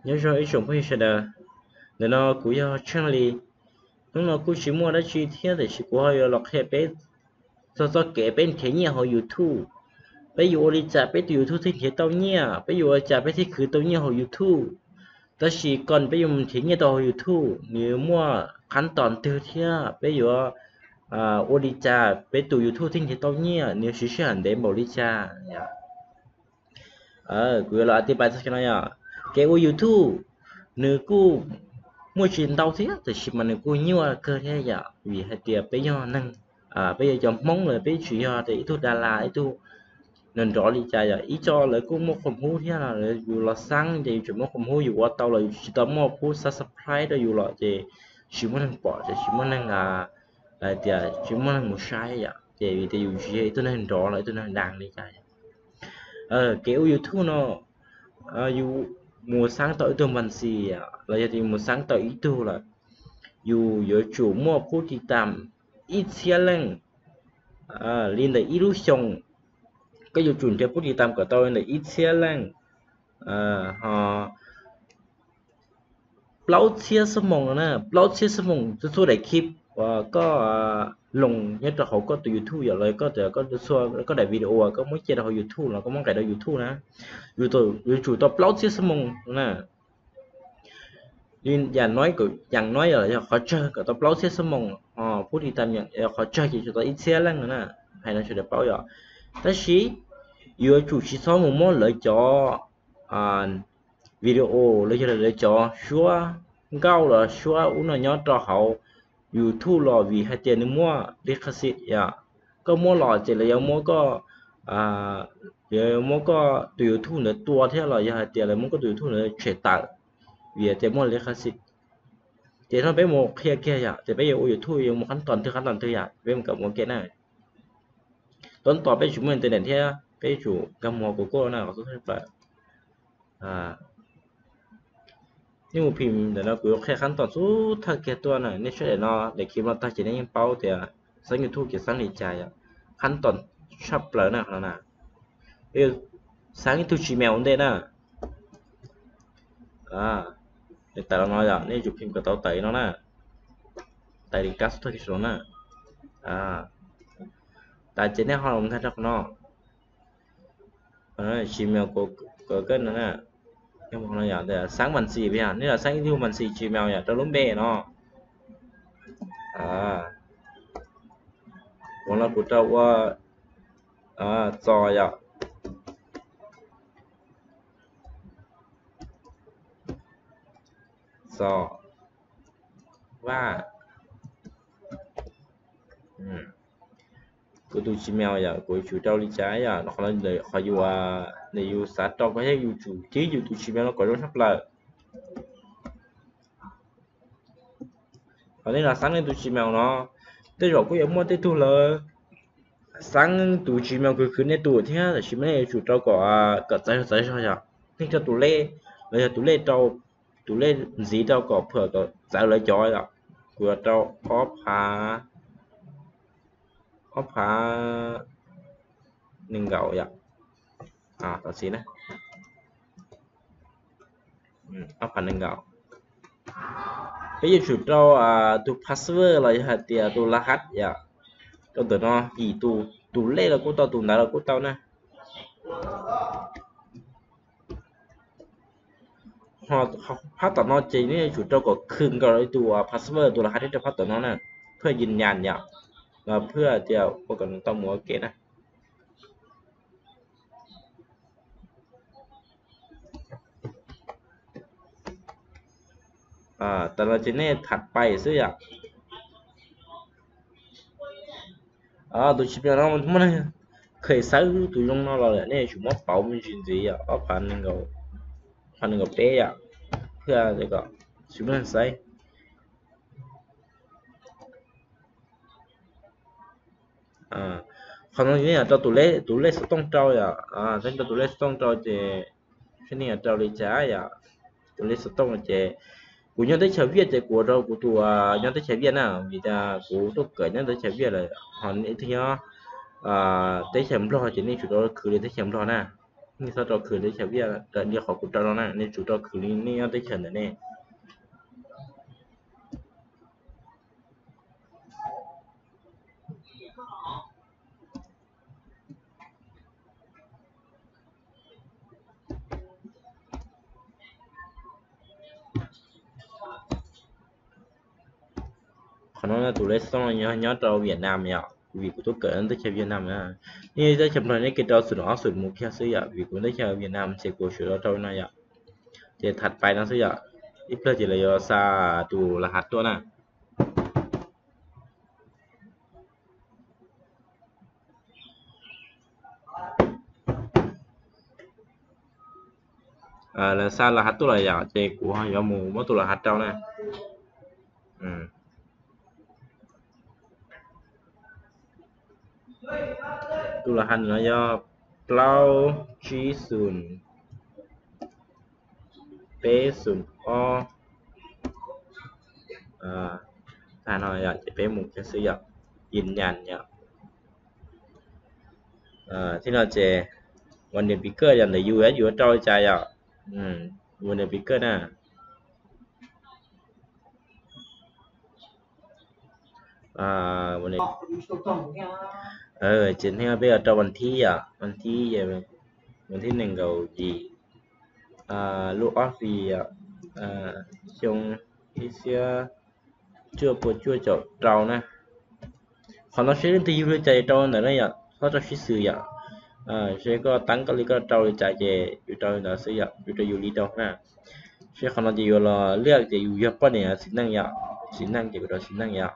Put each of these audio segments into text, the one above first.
Nyob zoo ib tsoom phooj ywg sawv daws, ntawm no kuv yog Tsheej Lis. Hnub no kuj tsis muaj dab tsi thiab, tiam sis kuv ho yuav los qhia peb txog txoj kev peb nrhiav nyiaj hauv YouTube. Peb yuav ua li cas peb tus YouTube thiaj nrhiav tau nyiaj? Peb yuav ua cas peb thiaj khwv tau nyiaj hauv YouTube? Tab sis kom peb yuav mus nrhiav nyiaj tau hauv YouTube, nws yuav muaj qhab tos twg thiab peb yuav ua li cas peb tus YouTube thiaj nrhiav tau nyiaj, nws yuav siv sij hawm ntev npaum li cas? Kuv yuav los a ti pais txog no yom. Kev ua YouTube nws kuj muaj tsis ntau thiab, tiam sis mas nws kuj nyuaj kawg thiab yom, vim hais tias peb yog neeg, peb yog cov Hmoob lawm, peb tsis yog tias ib tug da las ib tug nrov nrov li cas yom. Ib co lawv kuj muaj qhov hub thiab, yus los xaab ces yus tseem muaj qhov hub, yus ua tau los yus tsis tau muaj phub subscribe rau yus los ces tsis muaj neeg pom, ces tsis muaj neeg, hais tias tsis muaj neeg mus saib yom, ces vim tias yus tsis yog ib tug neeg nrov los ib tug neeg da li cas. Kev ua YouTube no, yus mus xaab tau ib tug npa ntxis los yog tias yus mus xaab tau ib tug lawm, yus yuav tsum muaj phub tiv tam ib txhiab leej li ntawm ib lub xyoos. Koj yuav tsum nrhiav phub tiv tam kom tau li ntawm ib txhiab leej, ho plaub txhiab xuab moos no na, plaub txhiab xuab moos txhua txhua daim clip uas koj loos nyob rau hauv koj tus YouTube yom, los koj tias koj txhua koj daim video uas koj muab cia rau hauv YouTube los koj muab nqis rau YouTube na, yuav tsum tau plaub txhiab xuab moos no na. Yam no yog qhov tsawg kom tau plaub txhiab xuab moos, ho phub tiv tam yog qhov tsawg ces tsum tau ib txhiab leej no na. Hais no sawv daws paub yom. Tab sis yuav tsum tsis txhob mus muab lawv cov video los yog lawv cov suab nkauj los suab ub no nyob rau hauv YouTube los, vim hais tias nws muaj li qha xim yom. Koj muab los ces lawv yuav muab koj, yuav muab koj tus YouTube ntawd tua thiab los yog hais tias lawv muab koj tus YouTube ntawd tshem tawm, vim tias muaj li qha xim. Ces no peb mus qhia kiag yom, ces peb yuav ua YouTube yuav mus qhab tos twg qhab tos twg yom, peb mus kawm ua ke na. Tab sis peb tsis muaj internet thiab, peb yuav tsum nkag mus hauv Google na, qhov xub thawj plaws. Nej mus phim ntawm no kuv yuav qhia qhab tos xub thawj kiag tuaj na, nej saib daim no, daim clip no tag ces nej yeej paub tias xaab YouTube ces xaab li cas yom. Qhab tos tshaj plaws na, qhov no na, peb yuav xaab ib tug Gmail ua ntej na. Tawm los no yom, nej yuav tsum phim kom tau tawm li no na, tawm li kab xub thawj kiag saum no na. Tas ces nej ho los nkag rau qhov no, Gmail, Google no na. Xaab mas ntxis, nej los xaab ib tug mas ntxis Gmail yom rau lub npe no. Ua no kuv rau ua Txos yom. Txos Vaj. Kuv tus Gmail yom, kuv yuav tsum rau li cas yom, qhov yus, yus xav rau koj thiab yus tsum kib yus tus Gmail no kom zoo tshaj plaws. Qhov nej los xaab nej tus Gmail no, tej zaum kuj yuav muaj tej tug lawv xaab tus Gmail khwv khwv nej tus thiab, tab sis mas nej yuav tsum rau kom, kom txawv zog txawv zog yom. Nej rau tus lej, los yog tus lej rau, tus lej ntxiv rau kom phwm kom txawv lawv cov yom. Kuv yuav rau ob phav, ob phav nees nkaum yom. Tam sim na, ob phav nees nkaum. Peb yuav tsum rau tus password los yog hais tias tus la hab yom, rau ntawm no, vim tus lej los kuj tau, tus ntawv los kuj tau na. Phab tom no ces nej yuav tsum rau kom khwm nkaus tus password, tus la hab rau phab tom no na, phwj yis nyas yom, los phwj tias ua kom nws tau mus ua ke na. Tas no ces nej tham pais xwb yom. Tus Gmail no muaj neeg kheev xaiv tus zoo no los lawm, nej yuav tsum muab pauv me ntsis ntxiv yom, ob phav nees nkaum peb yom, thiaj kom tsis muaj neeg xaiv. Qhov no nej rau tus lej xov tooj rau yom, nej rau tus lej xov tooj rau ces, nej rau li cas yom, tus lej xov tooj ces, kuv nyob teb chaws Viaj ces kuv ua rau kuv tus nyob teb chaws Viaj na, vim tias kuv tuaj kawm nyob teb chaws Viaj lawm, ho nej twg nyob teb chaws Nplog ces nej tsum rau khwv li teb chaws Nplog na. Nej txhob rau khwv teb chaws Viaj Nam li qhov kuv rau no na, nej tsum rau khwv li nej nyob teb chaws ntawm nej. Qhov no tus lej xoj no nyob rau Viaj Nam yom, vim kuv tuaj kawm teb chaws Viaj Nam na. Nej teb chaws Nplog nej kis rau xum ob xum mus kiag xwb yom, vim kuv teb chaws Viaj Nam ces kuv siv rau no yom. Ces tham pais no xwb yom, ib pliag ces lawv yuav xa tus laj hav tuaj na. Lawv xa laj hav tuaj lawm yom, ces kuv yuav mus muab tus laj hav rau na. Tus laj hav no yog plaub tsib xum peb xum ob. Tag no yom, ces peb mus kiag xwb yom, yin yan yom. Thib no ces ua niam piv kawj yom, ntawm yus yus yuav rau li cas yom. Ua niam piv kawj na. Ces hnub no peb yuav rau vas thib yom, vas thib, vas thib nees nkaum yim lub ob hlis yom, xyoo ib txhiab cuaj pua cuaj caum rau na. Qhov no seb leej twg yug li cas rau ntawd na yom, txhob rau sib xws yom. Seb koj teeb koj li koj rau li cas ces yus rau li ntawd xwb yom, yus rau yus li rau na. Seb qhov no ces yus los liaj ces yus yog poj niam txiv neej yom, txiv neej ces kuv rau txiv neej yom,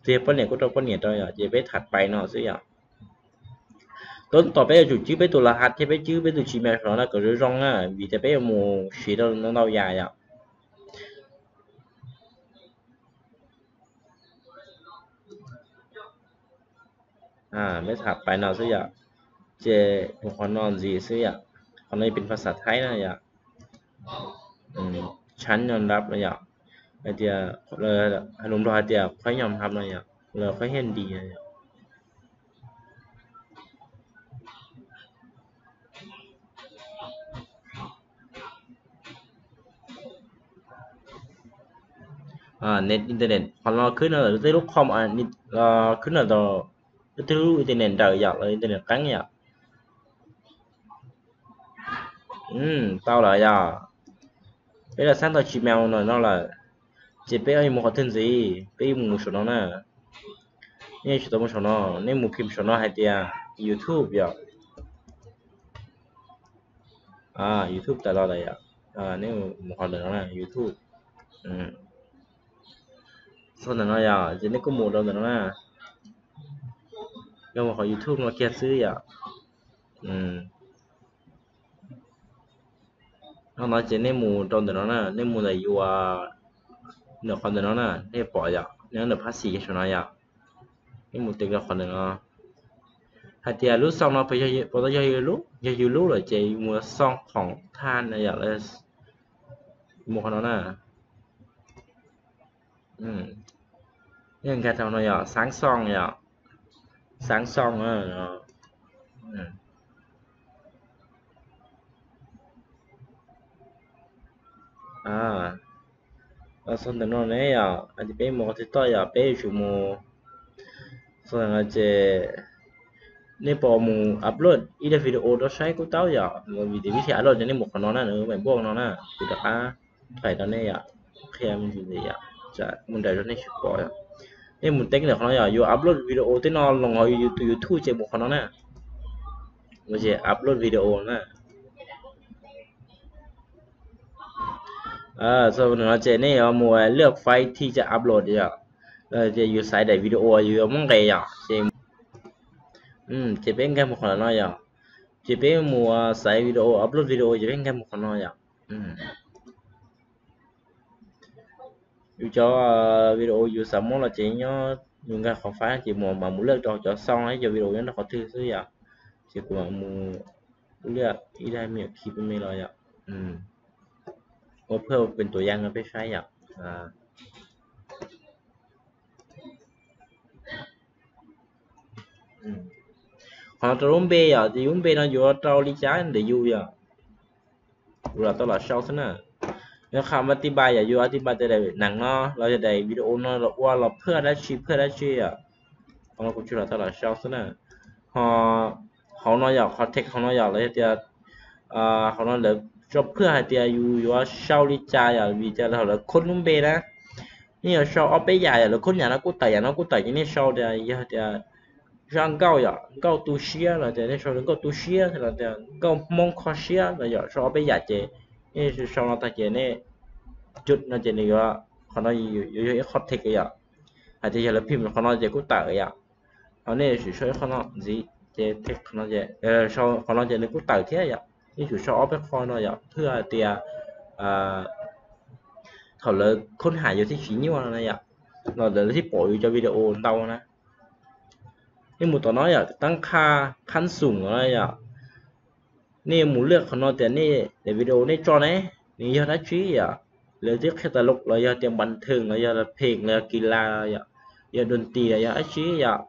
twb yog poj niam kuj rau poj niam rau yom, ces peb tham pais no xwb yom. Tab tom peb yuav tsum cwb peb tus laj hav thiab peb cwb peb tus Gmail saum no kom zoo zoo na, vim tias peb yuav mus siv rau ntau ntau yam yom. Peb tham pais no xwb yom, ces mus qhov no ntxiv xwb yom. Qhov no pes phas xas Thaib na yom, tshab nyo nrab no yom, hais tias, lus Nplog hais tias khuab nyo nrab no yom, los khuab hiaj nti no yom. Net internet qhov no khwb no lawm tej lub qhov, khwb no lawm tej lub internet nrawm yom, los internet qeeb yom. Tau lawm yom. Peb los xab tau Gmail no no lawm, ces peb yuav mus qhov twg ntxiv? Peb yuav mus saum no na. Nej tsis tau mus saum no, nej mus khi saum no hais tias YouTube yom. YouTube tas los lawm yom. Nej mus qhov ntawm no na, YouTube. Txog ntawm no yom, ces nej kuj mus rau ntawm no na. Yog mus qhov YouTube no kiag xwb yom. No no ces nej mus rau ntawm no na, nej mus ntawm yus nram qhov ntawm no na, nej pom yom, nej ntawm phab xis kiag saum no yom. Nej mus tes rau qhov ntawm no, hais tias lub xoo no puas tau yog yus lub, yog yus lub lawm ces yus mus xoo khoom thaj na yom, mus qhov no na. Nkag rau no yom, xaab xoo yom, xaab xoo. Txog ntawm no ne yom, hais tias peb mus qhov twg toj yom, peb yuav tsum mus. Txog ntawm no ces nej puas mus upload ib daim video rau saib kuj tau yom, vim tias vib thim upload ces nej mus qhov no na, nws meem npuaj no na, kuv rov qab thaij rau nej yom, qhia me ntsis yom, tsam mus nrawm zog nej tsis pom yom. Nej mus teeb ntawm qhov no yom, yuav upload video tej no los hauv tus YouTube ces mus qhov no na, ces upload video na. Txog no ces nej yuav mus lwaj faib thij tsam upload yom, ces yus xaiv daim video yus yuav muab nqes yom, ces peb nkag mus qhov no yom, ces peb mus xaiv video, upload video ces peb nkag mus qhov no yom. Yus cov video yus xav muab los ces nyob yus nkag qhov faib ces mus mam mus lwaj rau cov xoo ib cov video nyob rau qhov twg xwb yom, ces kuv mam mus lwaj ib daim me nyuam khi peb me los yom, ua phuaj pes tuam yaj no peb saib yom. Qhov no rau lub npe yom, ces yus lub npe no yuav rau li cas ntawm yus yom. Kuv lam tau los sau xwb na. Yog qhov a ti npa yom, yus a ti npa tias daim neeg no los yog daim video no los ua los phwaj dab tsi phwaj dab tsi yom. Qhov no kuv tsuas lam tau los sau xwb na. Ho hauv no yom, qhov text hauv no yom, los yog tias hauv no lawv tso phwaj hais tias yus yuav sau li cas yom, vim tias lawv khoob lub npe na. Nej yuav sau ob peb yam yom, lawv khoob yam no kuj tawm, yam no kuj tawm, ces nej sau tias yog tias zaj nkauj yom, nkauj tu siab los tias nej sau nkauj tu siab los tias nkauj Hmoob kho siab los yom, sau ob peb yam ces nej sau no tag ces nej cub no ces nws yuav, qhov no yuav yog ib qho text yom. Hais tias yog lawv phim qhov no ces kuj tawm yom. Ho nej yuav tsum sau ib qho no ntxiv ces text qhov no ces, sau qhov no ces nws kuj tawm thiab yom. Nej tsum sau ob peb qho no yom, phwaj hais tias thaum lawv khoob yam yus thiaj tsis nyuaj no na yom, los lawv thiaj pom yus cov video ntau na. Nej mus tom no yom, teeb qha khab xoom no yom. Nej mus lwaj qhov no tias nej daim video nej tso ne, nws yog dab tsi yom. Lawv twb qhia tas lus los yog tias npas theej los yog pheej los yog kis las yom, yog dua nti los yog dab tsi yom.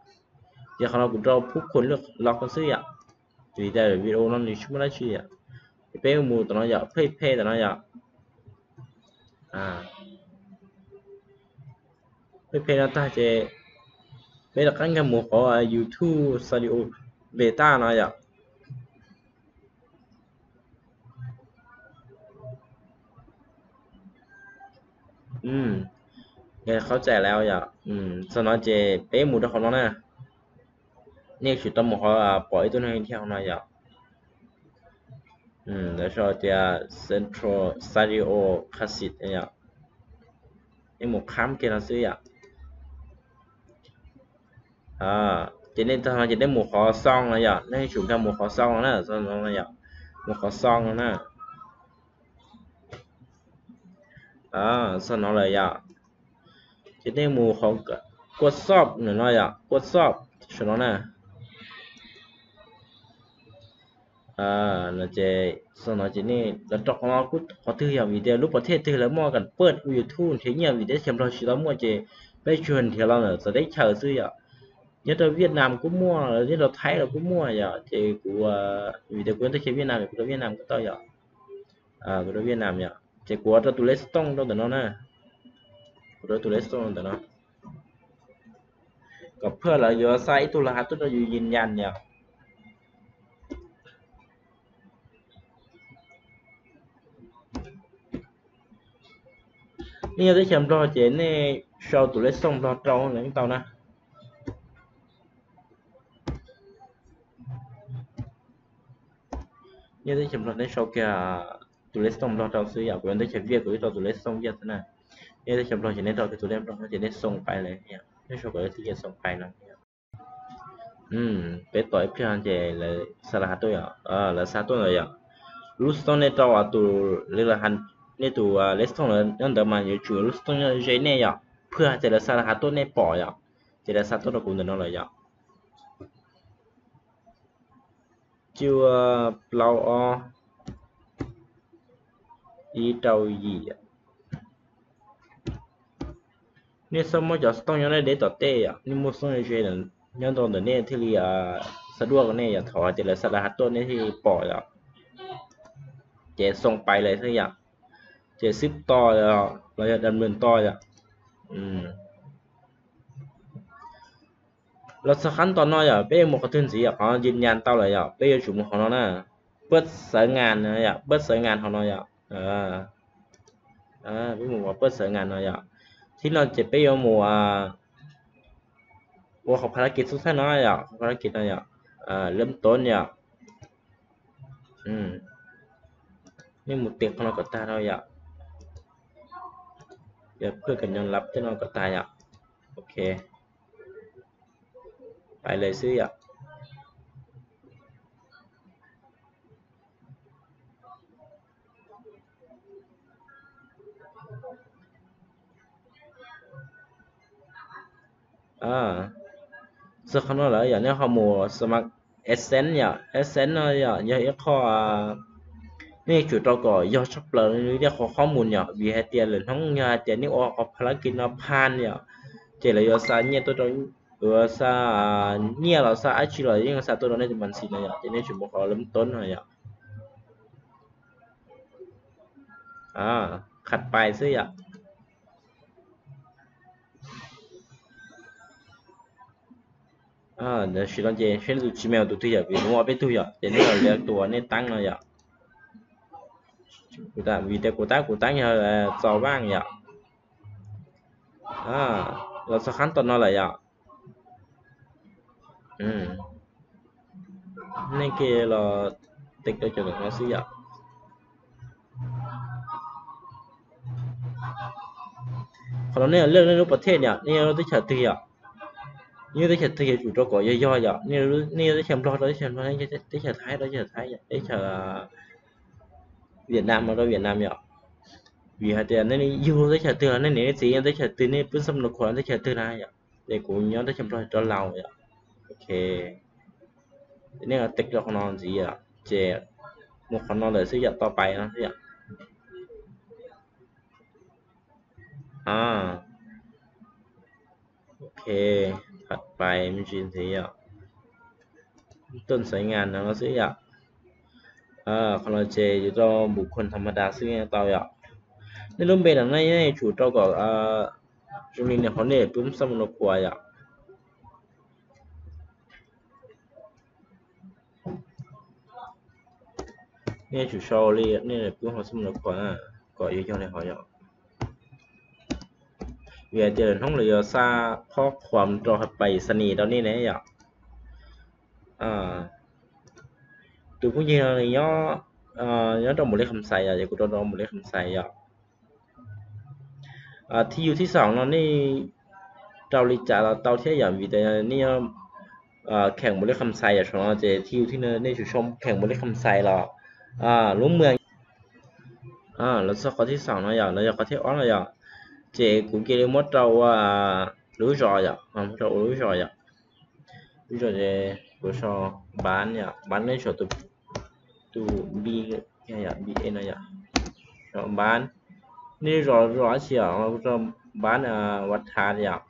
Ces qhov no kuv rau phub khuas lwaj los ko xwb yom, vim tias video no nws tsis muaj dab tsi yom. Ces peb mus tom no yom, phej phe tom no yom. Phej phe no tag ces peb rov qab nkag mus qhov YouTube Studio Beta no yom. Qhov txais lawm yom. Txog no ces peb mus rau qhov no na. Nej tsum tau mus qhov pom ib tug neeg dhia qhov no yom. Lawv sau tias Central Studio Classic yom. Nej mus kham kiag no xwb yom. Ces nej txog no ces nej mus qhov xoo no yom, nej tsum nkag mus qhov xoo no na, yom, mus qhov xoo no na. Txog no lawm yom. Ces nej mus qhov kuaj xob no yom, kuaj xob saum no na. Ces xog no ces nej los rau qhov no kuj qhov twg yog vim tias lub pas thej twg lawv muaj kam paj ua YouTube nrhiav nyiaj vim teb chaws Nplog tsis tau muaj ces peb tsuas nrhiav los ntawm txawv teb chaws xwb yom. Nyob rau Vietnam kuj muaj, nyob rau Thaib los kuj muaj yom. Ces kuv vim tias kuv nyob teb chaws Vietnam, kuv rau Vietnam kuj tau yom. Kuv rau Vietnam yom. Ces kuv ua rau tus lej xov tooj rau ntawm no na. Kuv rau tus lej xov tooj ntawm no kom phaj lawv yuav xa ib tug laj has tuaj rau yus yws yas yom. Nej nyob teb chaws Nplog ces nej sau tus lej xov tooj Nplog rau los yeej tau na. Nej teb chaws Nplog nej sau kiag tus lej xov tooj Nplog rau xwb yom, kuv nyob teb chaws Viaj kuv twb rau tus lej xov tooj Viaj xwb na. Nej teb chaws Nplog ces nej rau kiag tus lej Nplog no ces nej xoo pais lawm, nej sau kom lawv thiaj xoo pais no. Peb tos ib pliag ces lawv xa laj has tuaj yom, lawv xa tuaj ntawd yom. Lub xov tooj nej rau tus, nej tus lej xov tooj nyob ntawd mas yuav tsum lub xov tooj nyob ze nej yom, phaj hais tias lawv xa laj has tuaj nej pom yom, ces lawv xa tuaj rau kuv ntawm no lawm yom. Cuaj plaub ob ib rau yim. Nej txhob muab cov xov tooj nyob deb deb tom tej yom, nej muab xov tooj ze nyob ntawm nej thiaj li xa duaj rau nej yom, thaum hais tias lawv xa laj has tuaj nej thiaj li pom yom. Ces xoo pais lawm xwb yom, ces xwb to los yog dam lwm to yom. Los txog qab tos no yom, peb yuav mus qhov twg ntxiv yom, qhov yws yas tau lawm yom, peb yuav tsum mus qhov no na, paj xawv nas no yom, paj xawv nas hauv no yom. Peb mus qhov paj xawv nas no yom. Thib no ces peb yuav mus ua qhov pha lab kis xub thawj no yom, qhov pha lab kis no yom, lab tob yom. Nej mus tes qhov no kom tag rau yom. Yog phaj kom nyob lab tej no kom tag yom. Ok, pais lawm xwb yom. Txog qhov no lawm yom, nej ho mus smart AdSense yom, AdSense no yom yog ib qho nej tsum rau kom yog tshaj plaws li tiaj qhov qhob mus yom, vim hais tias lwm hnub yog hais tias nej ua qhov pha lab kis no phaj yom, ces lawv yuav xa nyiaj tuaj rau Xa nyiaj los xa dab tsi los yeej xa tuaj rau nej tus mas ntxis no yom, ces nej tsuas mus qhov lub toob no yom. Qham pais xwb yom. Tam sim no ces seb nej tus Gmail tus twg yom, vim muaj ob peb tug yom, ces nej los liav tus uas nej tab no yom. Vim tias kuv tab kuv tab yog txaus vaaj yom. Los txog qhab tom no lawm yom. Nej ke los tes rau cov ntawm no xwb yom. Qhov no nej lej nej lub pas thej yom, nej nyob teb chaws twg yom. Nyob teb chaws twg yuav tsum rau kom yog yog yom, nej nyob teb chaws Nplog rau teb chaws Nplog, teb chaws Thaib rau teb chaws Thaib, teb chaws Vietnam no rau Vietnam yom. Vim hais tias nej yug teb chaws twg los nej niam nej txiv nyob teb chaws twg, nej pub xab mas no khuam teb chaws twg na yom. Ces kuv nyob teb chaws Nplog rau Laus yom. Ok, nej tes rau qhov no ntxiv yom, ces mus qhov no lawm xwb yom, tau pais no xwb yom. Ok, pais me ntsis ntxiv yom. Tuaj xaiv ngas no xwb yom. Qhov no ces yuav rau npum khuam tham ma das xwb tau yom. Nej lub npe no nej yuav tsum rau kom zoo li niam qhov nej pub xab mas no khuam yom. Nej tsum sau li nej pub hauv xab mas no khuam na, kom yog yog li hov yom. Vim hais tias lwm hnub lawv yuav xa khob khuam rau pais xa nis rau nej ne yom. Tus phooj ywg no nws nyob, nyob rau Npaus Lis Kham Xais yom, ces kuv rau rau Npaus Lis Kham Xais yom. Thib yus thib xoom no nej rau li cas los tau thiab yom, vim tias nej nyob kheem Npaus Lis Kham Xais yom, saum no ces thib yus thib no nej tsum sau kheem Npaus Lis Kham Xais los lub mws. Los txog qhov thib xoom no yom, los yog qhov thib ob no yom, ces kuv cia li muab rau ua lub zos yom, muab rau ua lub zos yom. Lub zos ces kuv sau Npab yom, Npab nej sau tus B, B A no yom, sau Npab. Nej zos zos dab tsi yom, kuv sau Npab Vaj Thav yom.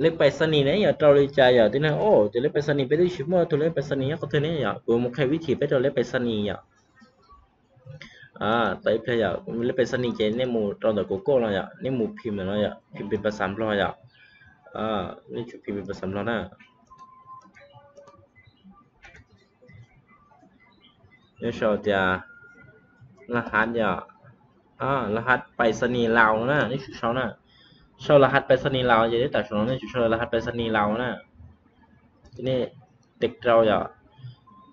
Lej pais xa nis ne yog rau li cas yom tib neeg? Ces lej pais xa nis peb twb tsis muaj tus lej pais xa nis nyob qhov twg ne yom, kuv mus qhia vib thim peb rau lej pais xa nis yom. Tau ib pliag yom, lej pais xa nis ces nej mus rau ntawm Google no yom, nej mus phim ntawm no yom, phim pes pas xav Nplog yom. Nej tsum phim pes pas xav Nplog na. Nej sau tias laj hav yom, laj hav pais xa nis Laus no na, nej tsum sau na. Sau laj hav pais xa nis Laus ces neb tam sim no nej tsum sau laj hav pais xa nis Laus na. Ces nej tes rau yom,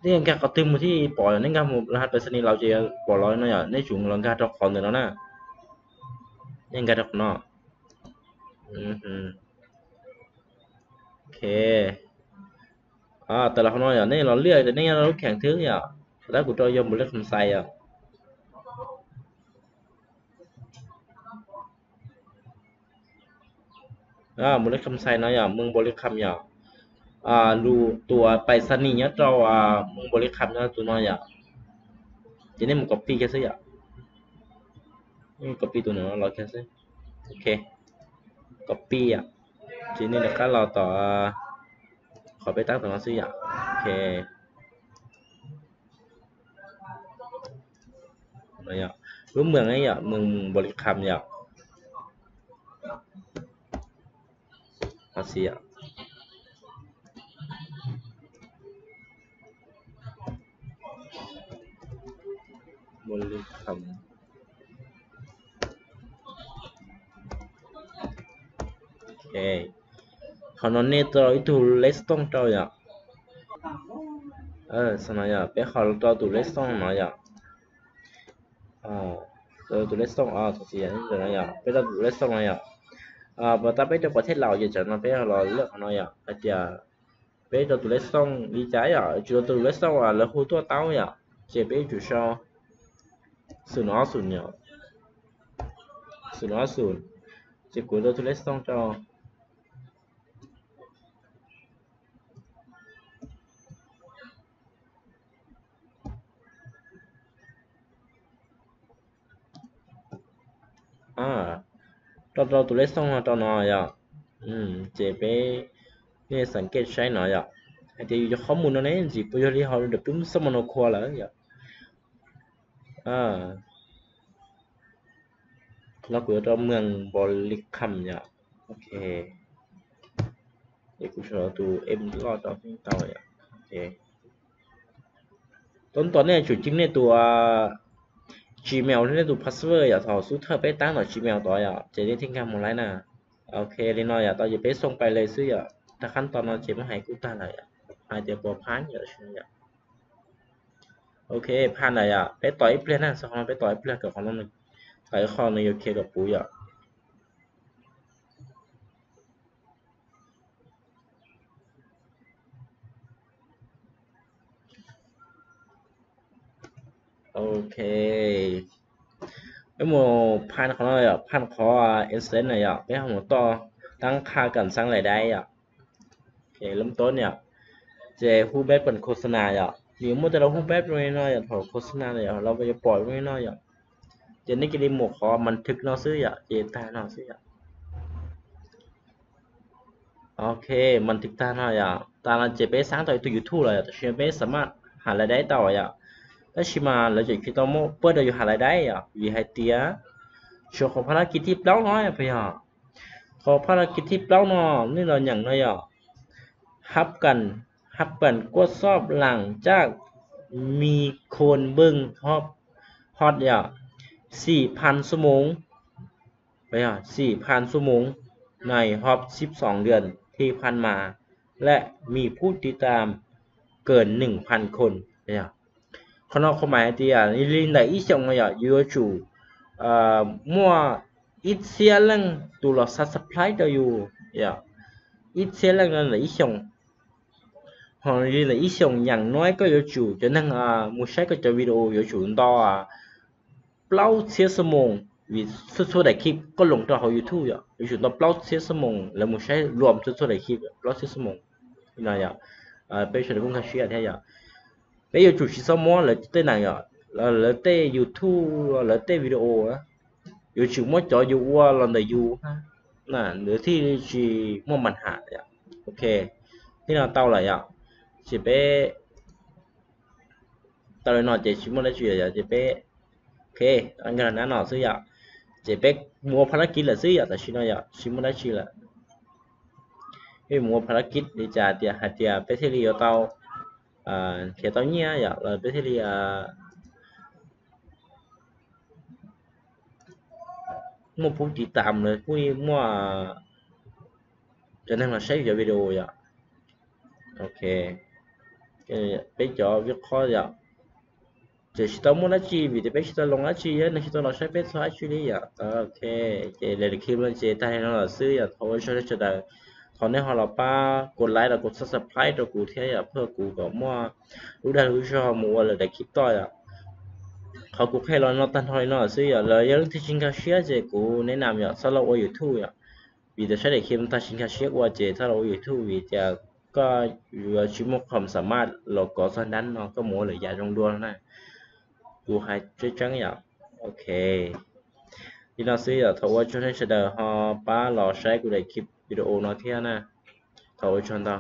nej nkag qhov twg mus thiaj pom yom, nej nkag mus laj hav pais xa nis Laus ces pom los no yom, nej tsum los nkag rau qhov ntawm no na. Nej nkag rau qhov no. Ok, tawm los qhov no yom, nej los liaj tias nej nyob lub kheem twg yom. Tab kuv rau yog Npaus Lis Kham Xais yom. Npaus Lis Kham Xais no yom, moos Npaus Lis Kham yom. Lus tus pais xa nis nyob rau moos Npaus Lis Kham no tus no yom. Ces nej mus copy kiag xwb yom. Copy tus no los kiag xwb. Ok, copy yom. Ces nej rov qab los tom qhov peb tab tom no xwb yom. Ok, lub moos yom, moos Npaus Lis Kham yom. Npaus Lis Kham. Qhov no nej rau ib tug lej xov tooj rau yom. Xav no yom, peb qhov rau tus lej xov tooj no yom. Tus lej xov tooj, no yom, peb rau tus lej xov tooj no yom. Pas tab peb rau pas thej Laus ces tsam no peb los lej qhov no yom, hais tias peb rau tus lej xov tooj li cas yom, tsis rau tus lej xov tooj uas lawv hu tuaj tau yom, ces peb yuav tsum sau xum no ob xum yom, xum no ob xum, ces kuv rau tus lej xov tooj rau. Rau rau tus lej xoj no rau no yom. Ces peb nej xav kev saib no yom, hais tias yus cov qhov mus no ne ntxim puas yog li hauv lawm pub xoj mus no khua lawm yom. Qhov no kuv yuav rau mws npos li kham yom. Ok, es kuv sau tus em loj rau tau yom. Tau ntawd nej tsum ceeb nej tus Gmail thiab nej tus password yom, thaum xub thawj peb tab tom Gmail tod yom, ces nej thiaj nkag mus laib na. Ok, li no yom, tau ces peb xoo pais li xwb yom, tag khab tod no ces muab hais kuj tag lawm yom, hais tias puas phab yom. Ok, phab ntawd yom, peb tos ib pliag na, xav qhov no peb tos ib pliag kom qhov no, tos ib qho no yuav khiav kom puv yom. Ok, peb mus phab qhov no yom, phab qhov Incentive no yom, peb ho mus toj tab qha kam xav laim dai yom. Lub tod yom, ces hu peb pem khos nas yom, nws muaj tej lub hu peb zoo li no yom, thaum khos nas yom los yuav pom zoo li no yom. Ces nej cia li mus qhov mas thwv no xwb yom, ces tag no xwb yom. Ok, mas thwv tag no yom, tag no ces peb xav tau ib tug YouTube lawm yom, tam sim no peb xav mas has laim dai tau yom. Tab sis mas lawv tseem tsis tau muab pab rau yus has laim dai yom, vim hais tias tshuav qhov phab lab kis thib plaub no puas yog? Qhov phab lab kis thib plaub no, nej los nyeem no yom, hab kam, hab kam kuaj xob laam caj mi khoos npwj hot yom, xim phan xuab moos, xim phan xuab moos, nais hop sib xoom lias thi phan mas, lem mi pub tiv tam kawm neeg phan khoos. Qhov no qhov hais tias li ntawm ib xyoos no yom, yus yuav tsum muaj ib txhiab leej tus los subscribe rau yus, ib txhiab leej no ntawm ib xyoos. Ho li ntawm ib xyoos nyeem no koj yuav tsum cov neeg mus saib koj cov video yuav tsum nto plaub txhiab xuab moos, vim txhua txhua daim clip koj los rau hauv YouTube yom, yuav tsum nto plaub txhiab xuab moos lawv mus saib luam txhua txhua daim clip plaub txhiab xuab moos. No yom, peb sawv daws kuj nkag siab thiab yom. Peb yuav tsum tsis txhob muab lawv tej neeg yom, lawv tej YouTube, lawv tej video, yuav tsum muab cov yus ua los ntawm yus, lawv thiaj tsis muaj npa has. Ok, thiab no tau lawm yom, ces peb tau li no ces tsis muaj dab tsi lawm yom, ces peb, ok, nkag nab no xwb yom, ces peb mus ua phab lab kis lawm xwb yom, tam sim no yom tsis muaj dab tsi lawm. Peb mus ua phab lab kis li cas tias hais tias peb thiaj li yuav tau, khiav tau nyiaj yom, los peb thiaj li muaj pub tiv tam los kuj muaj cov neeg los saib cov video yom. Ok, peb cov vij qhob yom, ces tsis tau muaj dab tsi vim tias peb tsis tau loo dab tsi, neeg tsis tau los saib peb txog dab tsi li yom. Ok, ces lawv clip no ces tag li no lawm xwb yom, thov ua tsaug nej sawv daws. Thov nej ho los pab kov like los kov subscribe rau kuv thiab yom, pab kuv kom muaj lub dag lub zog mus ua lawm daim clip toj yom. Qhov kuv qhia los no tag nrho li no lawm xwb yom, lawv yog leej twg tsis nkag siab ces kuv neb nam yom, txhob los ua YouTube yom. Vim tias saib daim clip no tag tsis nkag siab ua ces txhob los ua YouTube vim tias koj yuav tsis muaj qhov xam maj los kov txog dab no koj mus ua lawm yam zoo dua na. Kuv hais tseeb tseeb yom. Ok, li no xwb yom, thov ua tsaug nej sawv daws ho pab los saib kuv daim clip video no thiab na. Thov ua tsaug ntau.